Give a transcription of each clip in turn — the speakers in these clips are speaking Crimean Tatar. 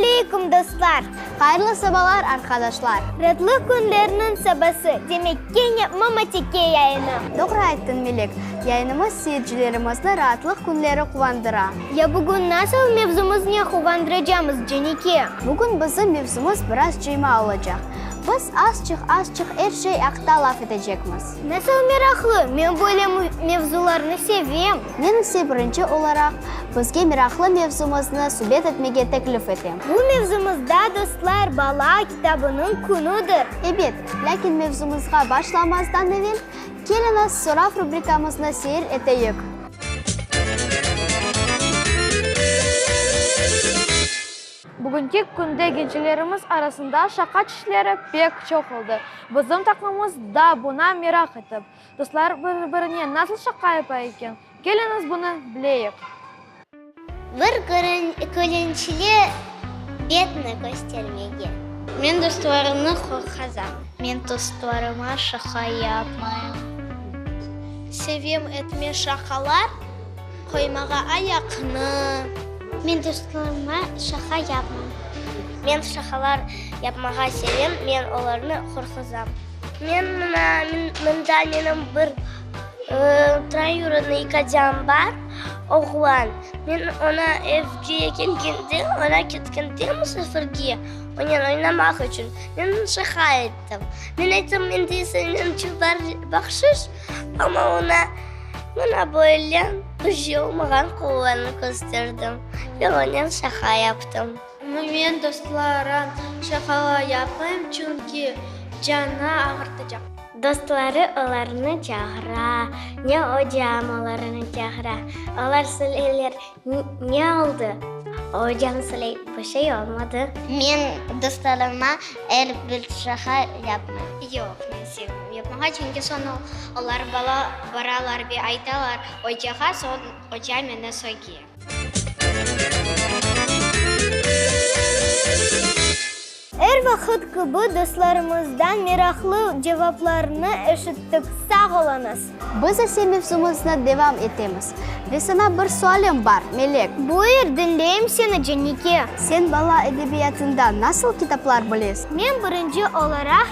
aleyküm, dostlar! Hayırlı sabalar, arqadaşlar! Ratlıq künlerniñ sabası, demek, kene Mama Teke yayını! Doğru ayttıñ, Melek, yayınımız seyircilerimizni raatlıq künleri quvandıra. Ya bugün nasıl mevzumıznen quvandıracamız, Cenike? Bugün bizim mevzumız biraz cıyma olacaq. Biz azçıq-azçıq er şey aqta laf etecekmiz. Nasıl meraqlı! Men böyle mevzularnı sevem. Men ise birinci olaraq bizge meraqlı mevzumıznı subet etmege teklif etem. Bu mevzumızda, dostlar, bala kitabınıñ künüdir. Ebet, lâkin mevzumızğa başlamazdan evel, keliñiz sorav rubrikamıznı seyir eteyik. Bugünki künde gençlerimiz arasında şaqa çeşitleri pek çoq oldı. Bizim taqımımız da buña meraq etip, dostlar bir-birine nasıl şaqa yapa eken, keliñiz bunı bileyik. Bir külünçli betni köstermege. Men dostlarımnı qorqazam. Men dostlarıma şaqa yapmayım. Sevem etme şaqalar, qoymağa ayaqnı. Men dostlarıma şaqa yapmam. Men şaqalar yapmağa sevem, men olarnı qorquzam. Men mına, mında menim bir troyurodnıy kadâm bar, oğlan. Men oña evge kelgende, oña ketkende musafirge, onen oynamaq içün, men şaqa ettim. Men ayttım, mende senden çubar bahşış, amma oña mına böyle bir şey olmağan qollarnı kösterdim ve onen şaqa yaptım. Men dostlarım şaqalar yapmayım, çünki canı ağırtacaq. Dostları olarnı çağıra, ne ocam olarnı çağıra. Olar söyleyler, Ne oldı? Ocam söyley, Bir şey olmadı. Men dostlarıma er bir şaqa yapmayım. Yoq, men sevmeyim yapmağa, çünki soñ olar baralar ve aytalar ocağa, soñ oca meni söge. Er vaqıt kibi dostlarımızdan meraqlı cevaplarnı eşittik. Sağ oluñız! Biz ise mevzumıznı devam etemiz. Ve saña bir sualim bar, Melek. Buyur, diñleyim seni, Cenike. Sen bala edebiyatından nasıl kitaplar bilesiñ? Men birinci olaraq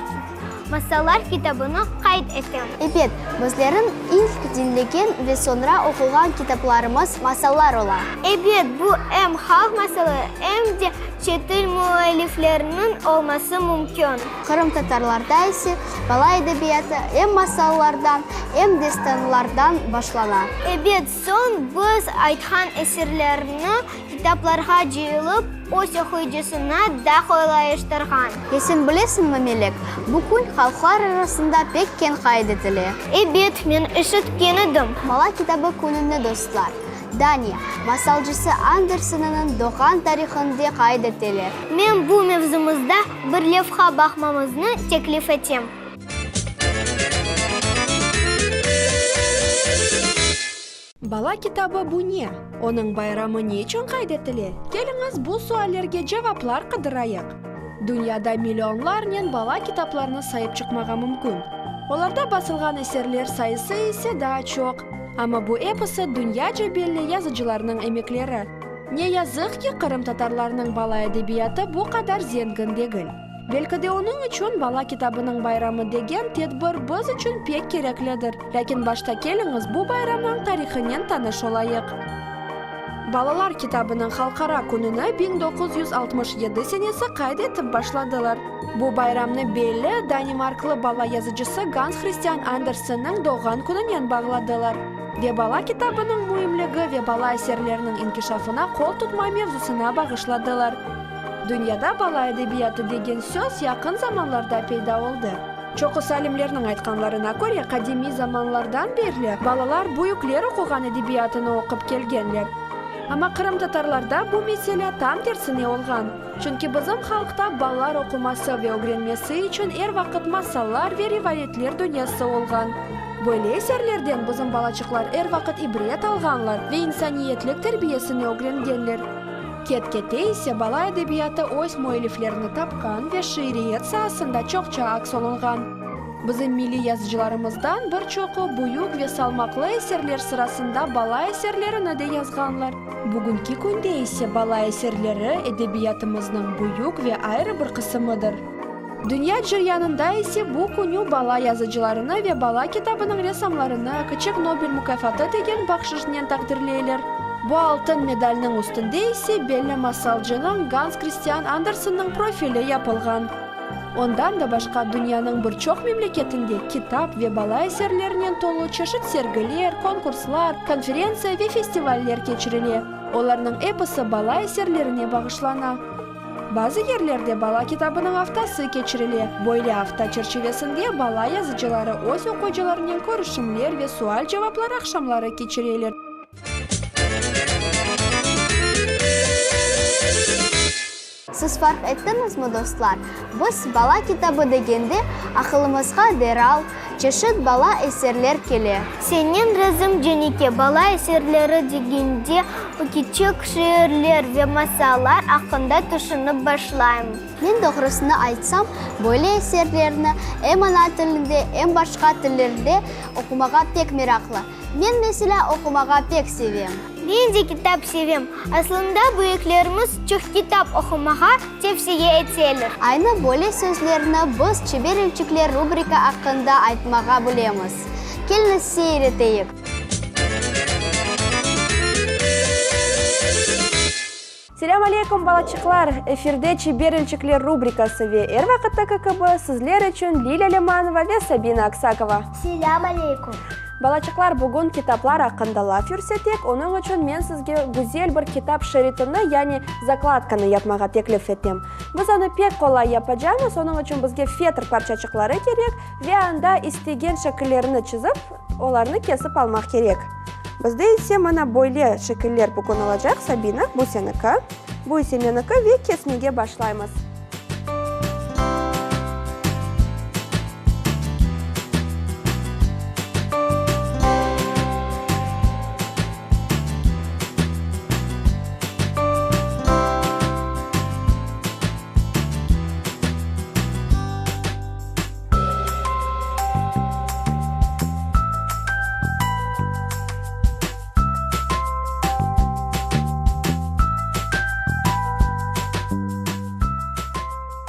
Masallar kitabını qayd etem. Ebet, bizlerin ilk diñlegen ve soñra oquğan kitaplarımız masallar ola. Ebet, bu em halq masalı, em de çetel müellifleriniñ olması mümkün. Qırımtatarlarda ise bala edebiyatı em masallardan, em destanlardan başlana. Ebet, soñ biz aytqan eserlerni kitaplarğa cıyılıp, öz oquyıcısına da qolaylaştırğan. Ya sen bilesiñmi, Melek, bu kün halqlar arasında pek keñ qayd etile. Ebet, men eşitken edim. Bala kitabı kününi, dostlar, Daniya masalcısı Andersenniñ doğğan tarihinde qayd eteler. Men bu mevzumızda bir levha baqmamıznı teklif etem. Bala kitabı bu ne? Onıñ bayramı ne içün qayd etile? Keliñiz, bu suallerge cevaplar qıdırayıq. Dünyada millionlarnen bala kitaplarını sayıp çıqmağa mümkün. Olarda basılğan eserler sayısı ise daa çoq. Amma bu episi dünyaca belli yazıcılarnıñ emekleri. Ne yazıq ki, qırımtatarlarnıñ bala edebiyatı bu qadar zengin degil. Belki de onıñ içün Bala kitabınıñ bayramı degen tedbir biz içün pek kereklidir. Lâkin başta keliñiz bu bayramnıñ tarihınen tanış olayıq. Balalar kitabınıñ halqara kününi 1967 senesi qayd etip başladılar. Bu bayramnı belli danimarklı bala yazıcısı Gans Hristian Andersenniñ doğğan kününen bağladılar ve bala kitabınıñ müimligi ve bala eserleriniñ inkişafına qol tutma mevzusına bağışladılar. Dünyada bala edebiyatı degen söz yaqın zamanlarda peyda oldı. Çoqusı alimlerniñ aytqanlarına köre, qadimiy zamanlardan berli balalar büyükler oquğan edebiyatını oqup kelgenler. Amma qırımtatarlarda bu mesele tam tersine olğan. Çünki bizim halqta balalar oquması ve ögrenmesi içün er vaqıt masallar ve rivayetler dünyası olğan. Böyle eserlerden bizim balaçıqlar er vaqıt ibret alğanlar ve insaniyetlik terbiyesini ögrengenler. Ket-kete ise bala edebiyatı öz müelliflerini tapqan ve şiiriyet saasında çoqça aks olunğan. Bizim milliy yazıcılarımızdan bir çoqu büyük ve salmaqlı eserler sırasında bala eserlerini de yazğanlar. Bugünki künde ise bala eserleri edebiyatımıznıñ büyük ve ayrı bir qısımıdır. Dünya ceryanında ise bu künü bala yazıcılarını ve bala kitabınıñ ressamlarını Kiçik Nobel mukâfatı degen bahşışnen taqdirleyler. Bu altın medalniñ üstünde ise belli masalcınıñ Gans Kristian Andersenniñ profili yapılğan. Ondan da başqa dünyanıñ bir çoq memleketinde kitap ve bala eserlerinen tolu çeşit sergiler, konkurslar, konferentsiya ve festivaller keçirile. Olarnıñ episi bala eserlerine bağışlana. Bazı yerlerde bala kitabınıñ aftası keçirile. Böyle afta çerçivesinde bala yazıcıları öz oquyıcılarınen körüşimler ve sual-cevaplar aqşamları keçireler. Siz farq ettiñizmi, dostlar, biz bala kitabı degende aqılımızğa deral çeşit bala eserler kele. Senen razım, Cenike, bala eserleri degende küçük şiirler ve masallar aqqında tüşünip başlayım. Men doğrusını aytsam, böyle eserlerni em ana tilinde, em başqa tillerde oqumağa pek meraqlı. Men, meselâ, oqumağa pek sevem. Men de kitap sevem. Aslında, büyüklerimiz çoq kitap oqumağa tevsiye eteler. Aynı böyle sözlerni biz Çeber elçikler rubrika aqqında aytmağa bilemiz. Keliñiz seyir eteyik. Selâm aleykum, balaçıqlar! Efirde Çeber elçikler rubrikası ve er vaqıttaki kibi sizler içün Lilâ Lâmanova ve Sabina Aksakova. Selâm aleykum! Balaçıqlar, bugün kitaplar aqqında laf yürsetek, onıñ içün men sizge güzel bir kitap şeritini, yani zakladkanı yapmağa teklif etem. Biz onı pek qolay yapacamız, onıñ içün bizge fetr parçaçıqları kerek ve anda istegen şekillerini çizip, olarnı kesip almaq kerek. Bizde ise mına böyle şekiller bugün olacaq, Sabina, bu seniki, bu ise meniki ve kesmege başlaymız.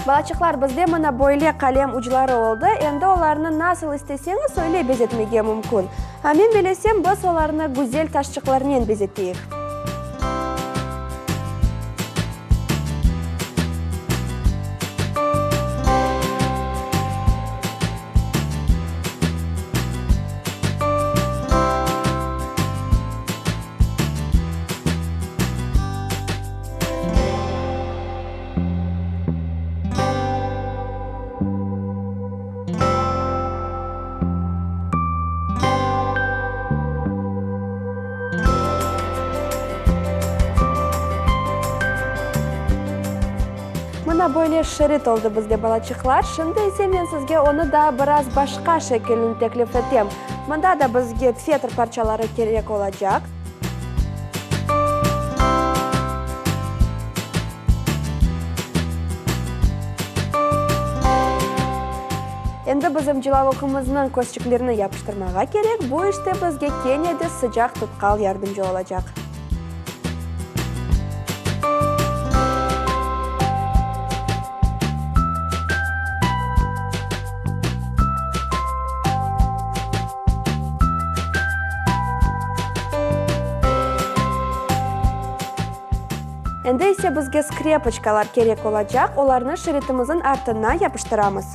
Balaçıqlar, bizde mına böyle qalem ucları oldı. Endi olarnı nasıl isteseñiz, öyle bezetmege mümkün. Men belesem, biz olarnı güzel taşçıqlarnen bezeteyik. Mına böyle şerit oldı bizde, balaçıqlar. Şimdi ise men sizge onı daa biraz başqa şekilini teklif etem. Mında da bizge fetr parçaları kerek olacaq. Endi bizim cılavuqımıznıñ közçiklerini yapıştırmağa kerek, bu işte bizge kene de sıcaq tutqal yardımcı olacaq. Endi ise bizge skrepoçkalar kerek olacaq, olarnı şeritimizin artına yapıştıramız.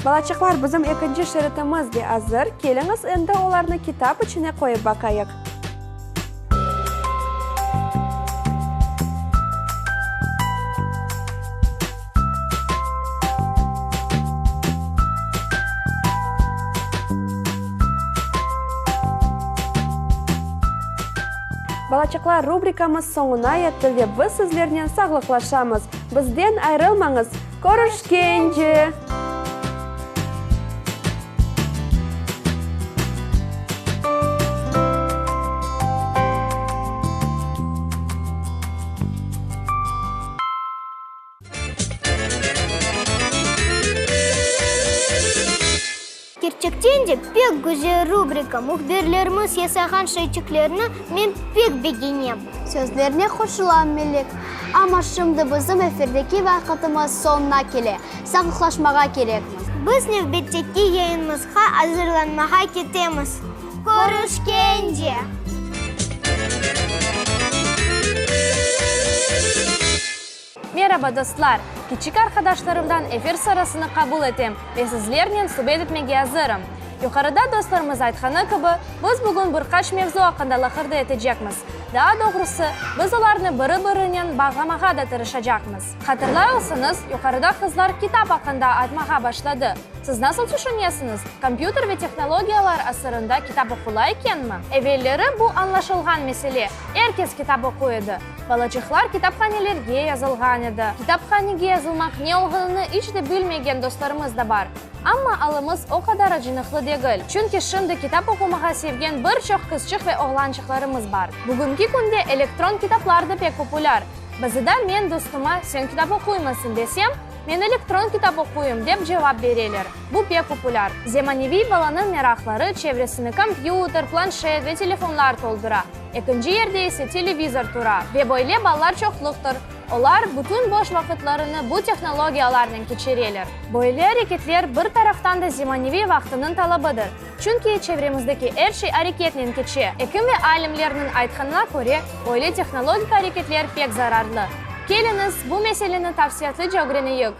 Balaçıqlar, bizim ekinci şeritimiz de azır, keliñiz endi olarnı kitap içine qoyıp baqayıq. Balaçıqlar, rubrikamız soñuna yetti ve biz sizlernen sağlıqlaşamız. Bizden ayrılmañız! Körüşkence! Kerçekten de pek güzel rubrika, mühbirlerimiz yasağan şeyçiklerni men pek begenem. Sözlerine qoşulam, Melek. Amma şimdi bizim efirdeki vaqıtımız soñuna kele, sağlıqlaşmağa kerekmiz. Biz nevbetteki yayınımızğa azırlanmağa ketemiz. Körüşkence! Meraba, dostlar! Kiçik arqadaşlarımdan efir sorasını qabul etem ve sizlernen subet etmege azırım. Yuqarıda dostlarımız aytqanı kibi, biz bugün bir qaç mevzu aqqında laqırdı etecekmiz. Daa doğrusı, biz olarnı biri-birinen bağlamağa da tırışacaqmız. Hatırlay olsañız, yuqarıda qızlar kitap aqqında aytmağa başladı. Siz nasıl tüşünesiñiz, kompyuter ve tehnologiyalar asırında kitap oqula ekenmi? Evelleri bu añlaşılğan mesele, er kes kitap oquy edi. Balaçıqlar kitaphanelerge yazılğan edi. Kitaphanege yazılmaq ne olğanını iç de bilmegen dostlarımız da bar. Amma alımız o qadar acınıqlı degil, çünki şimdi kitap oqumağa sevgen bir çoq qızçıq ve oğlançıqlarımız bar. Bugünki künde elektron kitaplar da pek populâr. Bazıda men dostuma sen kitap oquymasıñ desem, men elektron kitap oquyım dep cevap bereler. Bu pek populâr. Zemaneviy balanıñ meraqları çevresini kompyuter, planşet ve telefonlar toldura. Ekinci yerde ise televizor tura. Ve böyle balalar çoqluqtır. Olar bütün boş vaqıtlarını bu tehnologiyalarnen keçireler. Böyle areketler bir taraftan da zemaneviy vaqtınıñ talabıdır. Çünki çevremizdeki er şey areketnen keçe. Ekim ve alimlerniñ aytqanına köre, böyle tehnologik areketler pek zararlı. Keliñiz, bu meseleni tafsilâtlıca ögreneyik.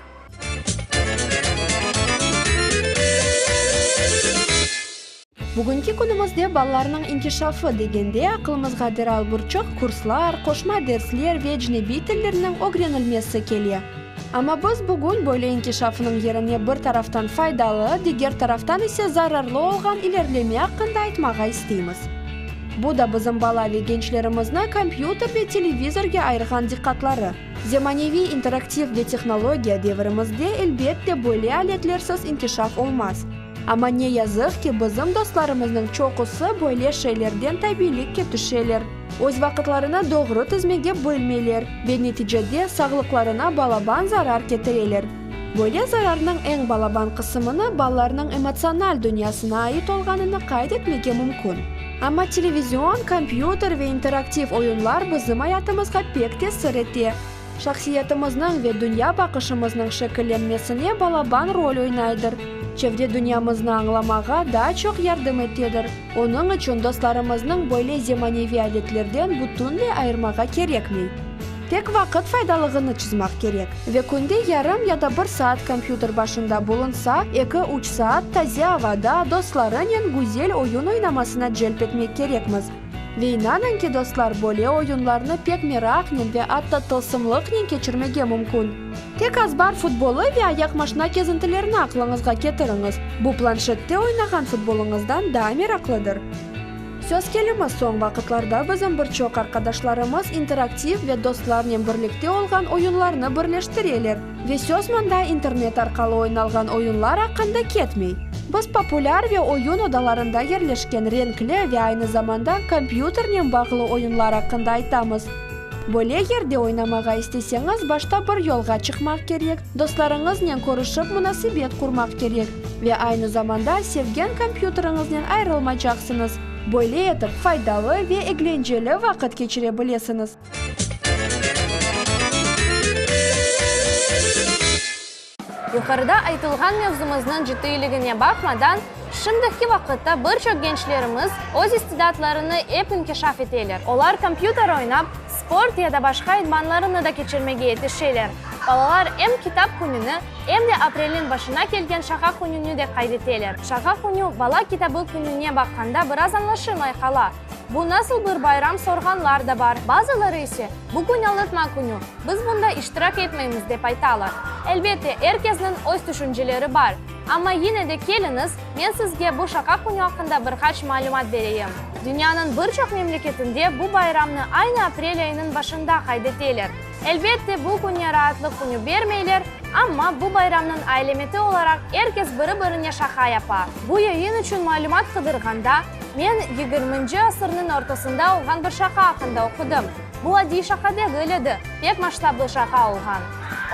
Bugünki künümizde balalarnıñ inkişafı degende aqılımızğa deral bir çoq kurslar, qoşma dersler ve ecnebiy tillerniñ ögrenilmesi kele. Amma biz bugün böyle inkişafnıñ yerine bir taraftan faydalı, diger taraftan ise zararlı olğan ilerleme aqqında aytmağa isteymiz. Bu da bizim bala ve gençlerimizni kompyuter ve televizorge ayırğan diqqatları. Zemaneviy interaktiv ve tehnologiya devirimizde elbette böyle aletlersiz inkişaf olmaz. Amma ne yazıq ki, bizim dostlarımıznıñ çoqusı böyle şeylerden tabiylikke tüşeler, öz vaqıtlarını doğru tizmege bilmeyler ve neticede sağlıqlarına balaban zarar ketireler. Böyle zararnıñ eñ balaban qısımını balalarnıñ emotsional dünyasına ait olğanını qayd etmege mümkün. Amma televizion, kompyuter ve interaktiv oyunlar bizim ayatımızğa pek tesir ete. Şahsiyetimizniñ ve dünya baqışımıznıñ şekillenmesine balaban rol oynaydır. Çevre dünyamıznı añlamağa daa çoq yardım etedir. Onıñ içün dostlarımıznıñ böyle zemaneviy aletlerden bütünley ayırmağa kerekmey. Tek vaqıt faydalığını çızmaq kerek. Ve künde yarım ya da bir saat kompyuter başında bulunsa, eki-üç saat taze avada dostlarınen güzel oyun oynamasına celp etmek kerekmiz. Ve inanıñ ki, dostlar, böyle oyunlarnı pek meraqnen ve atta tılsımlıqnen keçirmege mümkün. Tek azbar futbolı ve ayaqmaşna kezintilerini aqlıñızğa ketiriñiz, bu planşette oynağan futbolıñızdan daa meraqlıdır. Söz kelimi, soñ vaqıtlarda bizim bir çoq arqadaşlarımız interaktiv ve dostlarnen birlikte olğan oyunlarnı birleştireler. Ve söz mında internet arqalı oynalğan oyunlar aqqında ketmey. Biz populâr ve oyun odalarında yerleşken renkli ve aynı zamanda kompyuternen bağlı oyunlar aqqında aytamız. Böyle yerde oynamağa isteseñiz, başta bir yolğa çıqmaq kerek, dostlarıñıznen körüşip munasebet qurmaq kerek ve aynı zamanda sevgen kompyuteriñiznen ayırılmaycaqsıñız. Böyle etip faydalı ve eglenceli vaqıt keçire bilesiñiz. Yuqarıda aytılğan mevzumıznıñ ciddiyligine baqmadan, şimdiki vaqıtta bir çoq gençlerimiz öz istidatlarını ep inkişaf eteler. Olar kompyuter oynap, sport ya da başqa idmanlarını da keçirmege yetişeler. Balalar em Kitap kününi, em de aprelniñ başına kelgen Şaqa kününi de qayd eteler. Şaqa künü Bala kitabı kününe baqqanda biraz añlaşılmay qala. Bu nasıl bir bayram sorğanlar da bar. Bazıları ise, bu kün aldatma künü, biz bunda iştirak etmeymiz, dep aytalar. Elbette, er kesniñ öz tüşünceleri bar. Amma yine de keliñiz, men sizge bu Şaqa künü aqqında bir qaç malümat bereyim. Dünyanıñ bir çoq memleketinde bu bayramnı aynı aprel ayınıñ başında qayd eteler. Elbette, bu künge raatlıq künü bermeyler, amma bu bayramnıñ alemeti olaraq er kes biri-birine şaqa yapa. Bu yayın içün malümat qıdırğanda, men yigirminci asırnıñ ortasında olğan bir şaqa aqqında oqudım. Bu adiy şaqa degil edi, pek masştablı şaqa olğan.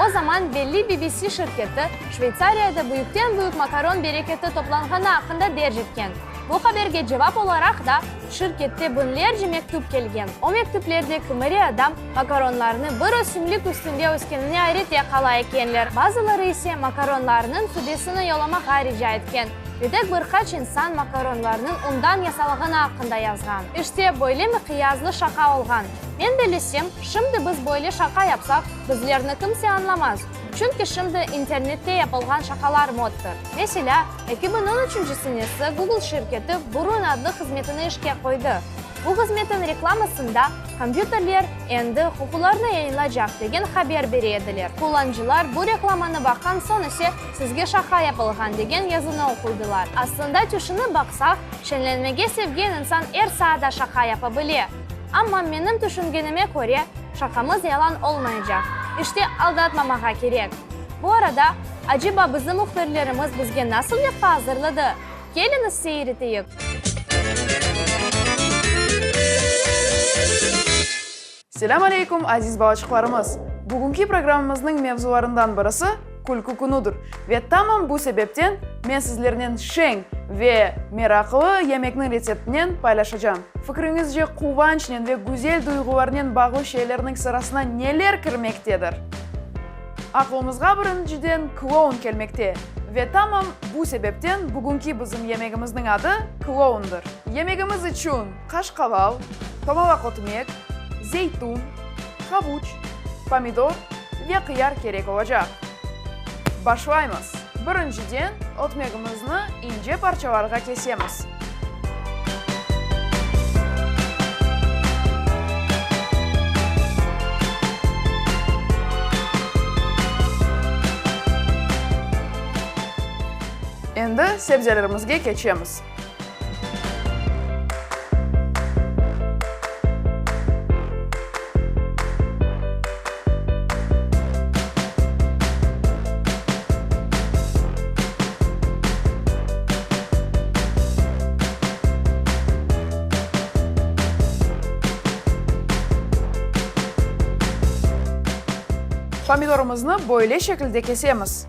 O zaman belli BBC şirketi Şveytsariyada büyükten-büyük makaron bereketi toplanğanı aqqında derc etken. Bu haberge cevap olaraq da şirkette biñlerce mektüp kelgen. O mektüplerde kimire adam makaronlarnı bir ösümlik üstünde öskenine ayrete qala ekenler, bazıları ise makaronlarnıñ füdesini yollamağa rica etken. Ve tek bir qaç insan makaronlarnıñ undan yasalğanı aqqında yazğan. İşte, böyle miqyaslı şaqa olğan. Men bellesem, şimdi biz böyle şaqa yapsaq, bizlerni kimse añlamaz. Çünki şimdi internette yapılğan şaqalar moddır. Meselâ, 2013 senesi Google şirketi Burun adlı hızmetini işke qoydı. Bu hızmetniñ reklamasında kompyuterler endi qoqularnı yayınlacaq degen haber bere ediler. Qullanıcılar bu reklamanı baqqan soñ ise sizge şaqa yapılğan degen yazını oquydılar. Aslında tüşünip baqsaq, şeñlenmege sevgen insan er saada şaqa yapa bile. Amma menim tüşüngenime köre, şaqamız yalan olmaycaq. İşte aldatmamağa kerek. Bu arada, aceba bizim mühbirlerimiz bizge nasıl levha azırladı? Keliñiz seyir eteyik. Selâm aleykum, aziz balaçıqlarımız! Bugünki programmamıznıñ mevzularından birisi, külkü künüdir. Ve tamam bu sebepten men sizlernen şeñ ve meraqlı yemekniñ retseptinen paylaşacağım. Fikriñizce, quvançnen ve güzel duyğularnen bağlı şeylerniñ sırasına neler kirmektedir? Aqlımızğa birinciden kloun kelmekte ve tamam bu sebepten bugünki bizim yemegimizniñ adı kloundır. Yemegimiz içün qaşqaval, tomalaq ötmek, zeytun, havuç, pomidor ve qıyar kerek olacaq. Başlaymız. Birinciden ötmegimizni ince parçalarğa kesemiz. Endi sebzelerimizge keçemiz. Pomidorımıznı böyle şekilde kesemiz.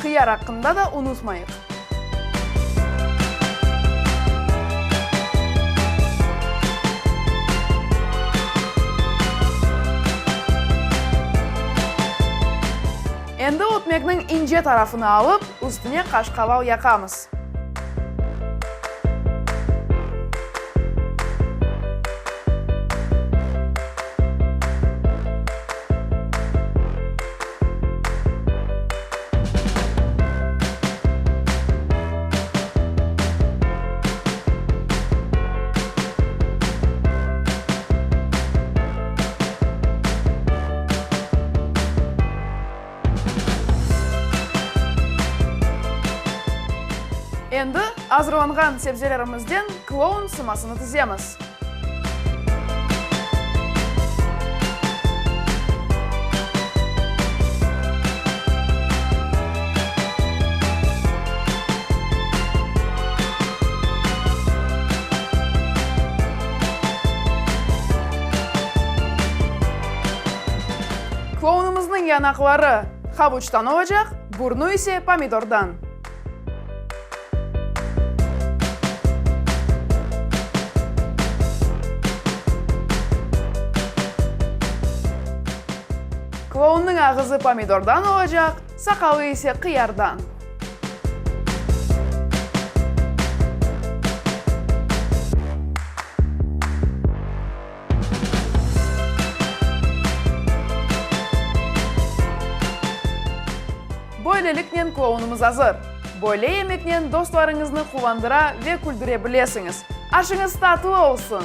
Qıyar aqqında da unutmayıq. Endi ötmekniñ ince tarafını alıp, üstüne qaşqaval yaqamız. Endi azırlanğan sebzelerimizden kloun sımasını tizemiz. Klounımıznıñ yanaqları havuçtan olacaq, burnu ise pomidordan. Klounnıñ ağızı pomidordan olacaq, saqalı ise qıyardan. Böyleliknen klounımız azır. Böyle yemeknen dostlarıñıznı quvandıra ve küldüre bilesiñiz. Aşıñız tatlı olsun!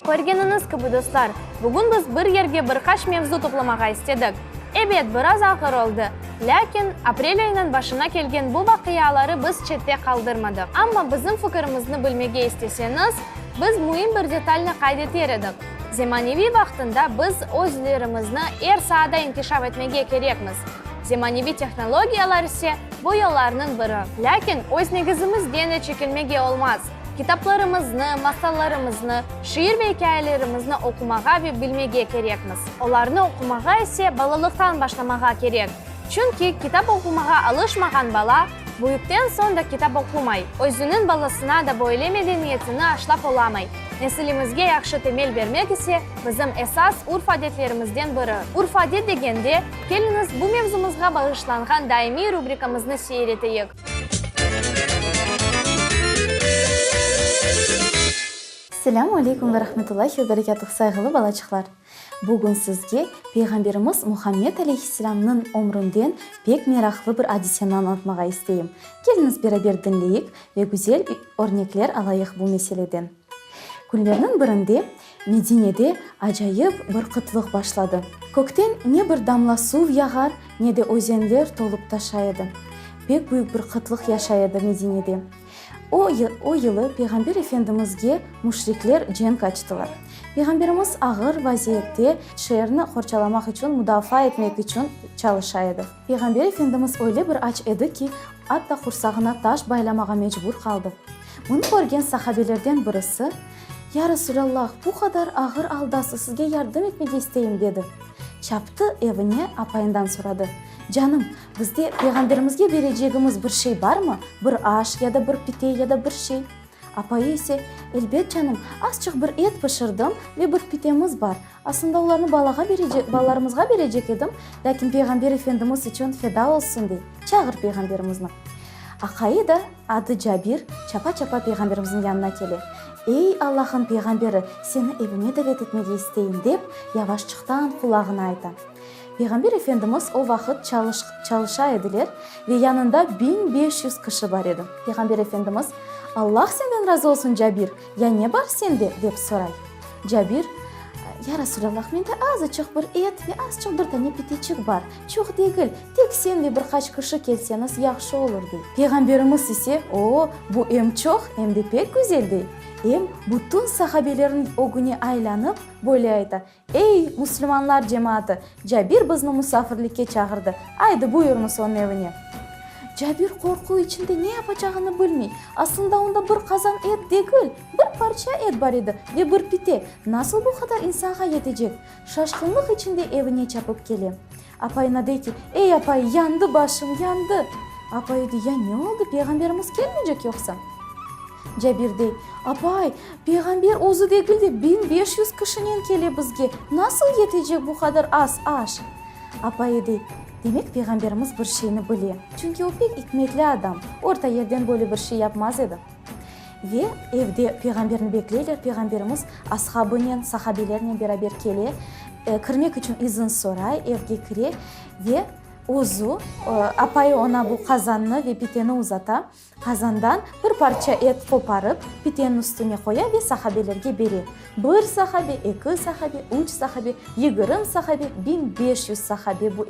Körgeniñiz kibi, dostlar, bugün biz bir yerge bir qaç mevzu toplamağa istedik. Ebet, biraz ağır oldı. Lâkin, aprel ayınıñ başına kelgen bu vaqiaları biz çette qaldırmadıq. Amma bizim fikirimizni bilmege isteseñiz, biz müim bir detalni qayd eter edik, zemaneviy vaqtında biz özlerimizni er saada inkişaf etmege kerekmiz, zemaneviy tehnologiyalar ise, bu yollarnıñ biri. Lâkin öz negizimizden de çekilmege olmaz, kitaplarımıznı, masallarımıznı, şiir ve ikâyelerimizni oqumağa ve bilmege kerekmiz. Olarnı oqumağa ise balalıqtan başlamağa kerek. Çünki kitap oqumağa alışmağan bala, büyükten soñ da kitap oqumay, özüniñ balasına da böyle medeniyetini aşlap olamay. Nesilimizge yahşı temel bermek ise bizim esas urf-adetlerimizden biri. Urf-adet degende, keliñiz bu mevzumızğa bağışlanğan daimiy rubrikamıznı seyir eteyik. Selâmü aleykum ve rahmetullahi ve berekâtuh, sayğılı balaçıqlar! Bugün sizge Peyğamberimiz Muhammed aleyhisselâmnıñ ömründen pek meraqlı bir adiseni añlatmağa isteyim. Keliñiz beraber diñleyik ve güzel örnekler alayıq bu meseleden. Künlerniñ birinde Medinede acayip bir qıtlıq başladı. Kökten ne bir damla suv yağar, ne de özenler tolıp taşa edi. Pek büyük bir qıtlıq yaşay edi Medinede. O, o yılı Peyğamber Efendimizge müşrikler cenk açtılar. Peyğamberimiz ağır vaziyette şeerni qorçalamaq içün, mudafaa etmek içün çalışa edi. Peyğamber Efendimiz öyle bir aç edi ki, atta qursağına taş baylamağa mecbur qaldı. Bunı körgen sahabelerden birisi, Ya Resulallah, bu qadar ağır aldasız, sizge yardım etmege isteyim, dedi. Çaptı evine, apayından soradı, Canım, Bizde Peyğamberimizge berecegimiz bir şey barmı, bir aş ya da bir pite ya da bir şey? Apayı ise, Elbet, canım, azçıq bir et pişirdim ve bir pitemiz bar. Aslında olarnı balağa berecek, balalarımızğa berecek edim, lâkin Peyğamber Efendimiz içün feda olsun, dey. Çağır Peyğamberimizni. Aqayı da, adı Cabir, çapa-çapa Peyğamberimizniñ yanına kele. Ey, Allah'ın Peyğamberi, seni evime davet etmege isteyim, dep, yavaşçıqtan qulağına ayta. Peyğamber Efendimiz o vaqıt çalış, çalışa ediler ve yanında 1500 kişi bar edi. Peyğamber Efendimiz, Allah senden razı olsun, Cabir, ya ne bar sende? dep soray. Cabir, Ya Resulallah, mende azıçıq bir et ve azçıq bir tane piteçik bar, çoq degil, tek sen ve bir qaç kişi kelseñiz yahşı olur, dey. Peyğamberimiz ise, O, bu em çoq, em de pek güzel, dey. Em bütün sahabelerniñ ögüne aylanıp, böyle ayta, Ey, müslümanlar cemaatı, Cabir bizni musafirlikke çağırdı, aydı buyurıñız onıñ evine. Cabir qorqu içinde ne yapacağını bilmey. Aslında onda bir qazan et degil, bir parça et bar edi ve bir pite. Nasıl bu qadar insanğa yetecek? Şaşqınlıq içinde evine çapıp kele. Apayına dey ki, Ey, apay, yandı başım, yandı! Apayı dey, Ya ne oldı, Peyğamberimiz kelmeycek yoqsa? Cabir dey, Apay, Peyğamber özü degil de, 1500 kişinen kele bizge, nasıl yetecek bu qadar az aş? Apayı dey, Demek, Peyğamberimiz bir şeyni bile, çünki o pek ikmetli adam, orta yerden böyle bir şey yapmaz edi. Ve evde Peyğamberni bekleyler, Peyğamberimiz ashabınen, sahabelernen beraber kele, kirmek içün izin soray, evge kire ve özü, apayı oña bu qazannı ve piteni uzata, Qazandan bir parça et qoparıp, piteniñ üstüne qoya ve sahabelerge bere. Bir sahabe, eki sahabe, üç sahabe, yigirim sahabe, 1500 sahabe bu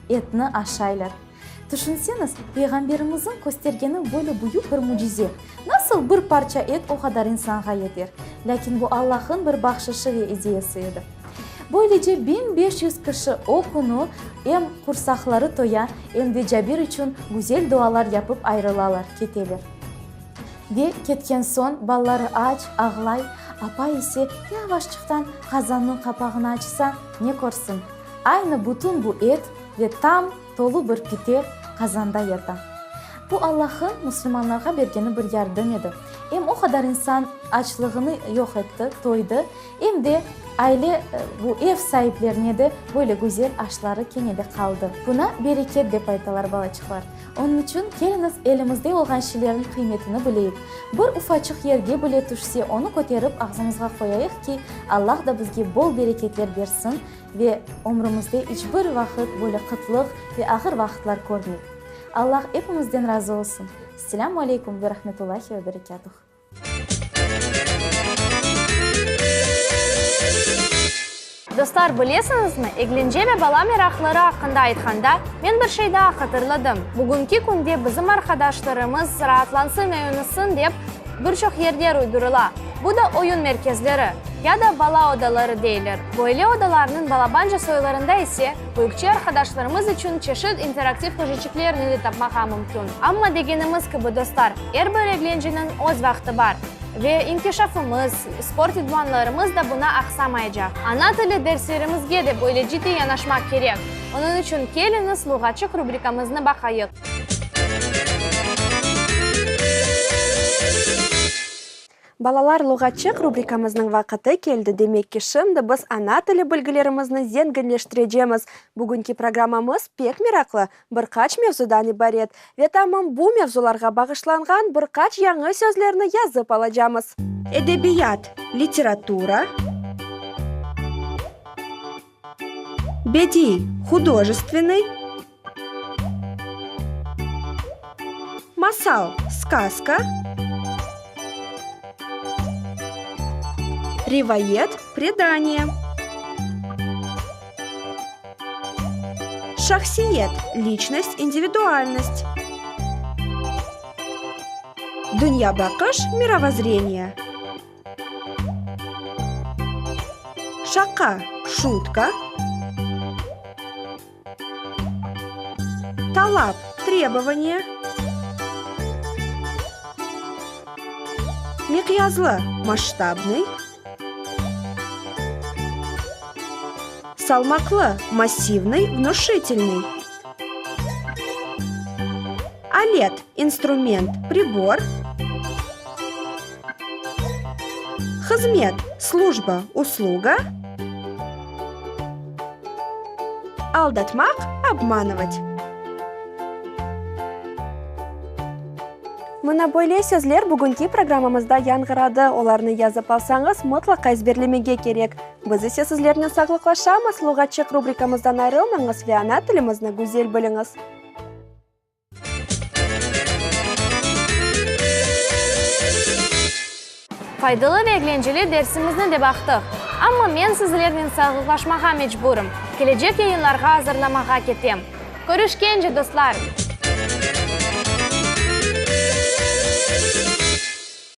etni aşaylar. Tüşünseñiz, Peyğamberimizniñ köstergeni böyle büyük bir mücize. Nasıl bir parça et o qadar insanğa yeter? Lâkin bu Allah'ın bir bahşışı ve idiyesi edi. Böylece 1500 kişi o künü em qursaqları toya, em de Cabir içün güzel dualar yapıp ayrılalar, keteler. Ve ketken soñ balaları aç, ağlay, apay ise yavaşçıqtan qazannıñ qapağını açsa, ne körsin? Aynı bütün bu et. Ve tam tolu bir pite qazanda yata. Bu Allah'ın musulmanlarğa bergeni bir yardım edi. Em o qadar insan açlığını yoq etti, toydı, em de aile, bu ev saiplerine de böyle güzel aşları kene de qaldı. Buna bereket dep aytalar, balaçıqlar. Onıñ içün keliñiz elimizde olğan şeylerniñ qıymetini bileyik. Bir ufaçıq yerge bile tüşse, onı köterip ağzımızğa qoyayıq ki, Allah da bizge bol bereketler bersin ve ömrümizde iç bir vaqıt böyle qıtlıq ve ağır vaqıtlar körmeyik. Allah epimizden razı olsun. Selâmu aleykum ve rahmetullahi ve berekâtuh. Dostlar, bilesiñizmi, eglence ve bala meraqları aqqında aytqanda, men bir şey daa hatırladım. Bugünki künde bizim arqadaşlarımız raatlansın ve oynasın dep, bir çoq yerler uydurıla. Bu da oyun merkezleri, ya da bala odaları deyler. Böyle odalarnıñ balabanca soylarında ise, büyükçe arqadaşlarımız içün çeşit interaktiv köşeçiklerni de tapmağa mümkün. Amma degenimiz kibi, dostlar, er bir eglenceniñ öz vaqtı bar. Ve inkişafımız, sport idmanlarımız da buna aqsamaycaq. Ana tili derslerimizge de böyle ciddiy yanaşmaq kerek. Onıñ içün keliñiz luğatçıq rubrikamıznı baqayıq. Balalar, luğatçıq rubrikamıznıñ vaqıtı keldi, demek ki, şimdi biz ana tili bilgilerimizni zenginleştirecemiz. Bugünki programmamız pek meraqlı, bir qaç mevzudan ibaret ve tamam bu mevzularğa bağışlanğan bir qaç yañı sözlerni yazıp alacamız. Edebiyat, literatura. Bediy, hudojestvenıy. Masal, skazka. Rivayet, predaniye. Şahsiyet, liçnost, individualnost. Dünyabaqış, mirovozzreniye. Şaqa, şutka. Talap, trebovaniye. Miqyaslı, masştabnıy. Salmaqlı, massivnıy, vnuşitelnıy. Alet, instrument, pribor. Hızmet, slujba, usluga. Aldatmaq, obmanıvat. Mına böyle sözler bugünki programmamızda yañğıradı. Olarnı yazıp alsañız, mıtlaqa ezberlemege kerek. Biz ise sizlernen sağlıqlaşamız, Luğatçıq rubrikamızdan ayrılmañız ve ana tilimizni güzel biliñiz. Faydalı ve eglenceli dersimizni de baqtıq. Amma men sizlernen sağlıqlaşmağa mecburım, kelecek yayınlarğa azırlamağa ketem. Körüşkence, dostlar!